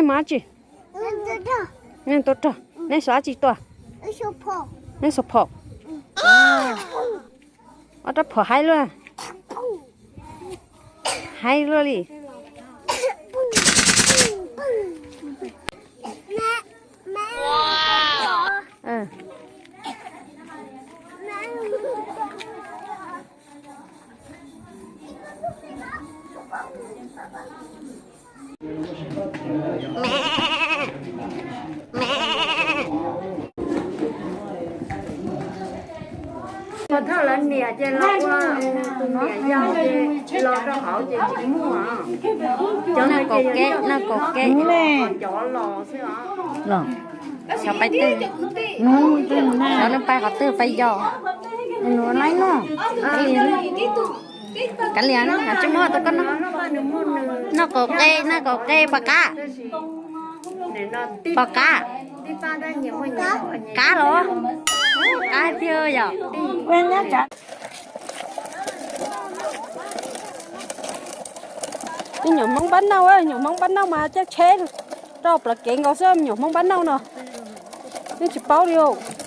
Muaj dab tsi? Neeg tuaj rog. Neb xuas dab tsi tuaj? Neb xuas phom. Ob rab phom haib luaj. Haib luaj li. Pov thawj lawv niam ces los ua tus niam yau ces los rau hauv ces tsis muaj. Cov no kaum kev, no kaum kev. Cov los xwb os. Xyov pais twg. Xyov nws pais qhov twg pais yos. Kav liam, kav liam, tsis muaj tus koj no. No kaum kev, no kaum kev pom qab. Pom qab. Qab los? Qab tiag yom. Me nyuam Hmoob Npab Nauj, nyuam Hmoob Npab Nauj mas caij tsheb rau plaws kev nkaus xwb, me nyuam Hmoob Npab Nauj no. Nej tsis paub li os.